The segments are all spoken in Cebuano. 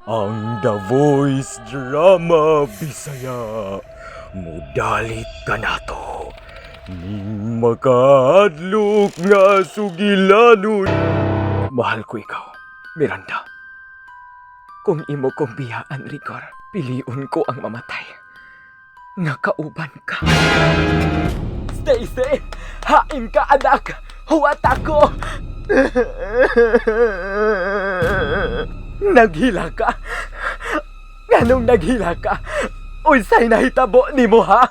Ang The Voice Drama Bisaya mudalit kanato ning makahadlok nga sugilanon. Mahal ko ikaw, Miranda. Kung imo kong biyaan, Rigor, piliun ko ang mamatay nga kauban ka. Stacy! Hain ka, anak! Huwat ako! Naghila ka? Nganong naghila ka? Unsay nahitabo nimo ha?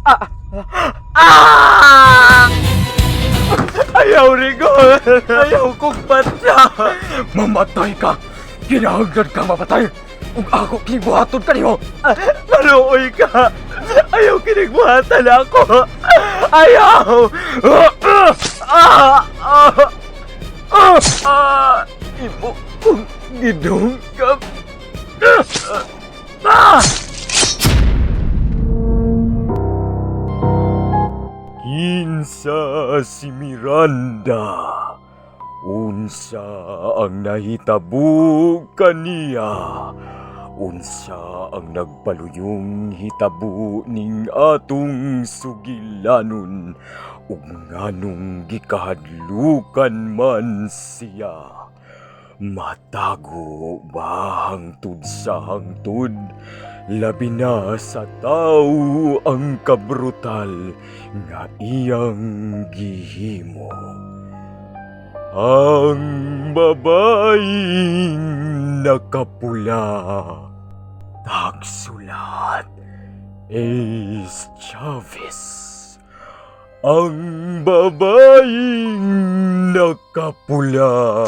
Ah! Ah! Ayaw, Rigor! Ayaw kong patya! Mamatay ka! Kinahanglan ka mamatay! Ug ako kinibuhaton kanimo! Maluoy ka! Ayaw kinigbuhatan ako! Ayaw! Ah! Ah! Ah! Ah! Imo kong gidungkap! Ah! Kinsa si Miranda? Unsa ang nahitabo kaniya? Unsa ang nagpaluyong hitabo ning atong sugilanon ug nganong gikahadlukan man siya? Matago ba hangtod sa hangtod? Labi na sa tao ang kabrutal nga iyang gihimo. Ang babaeng nakapula. Tagsulat, Ace Chavez. Ang babaeng nakapula.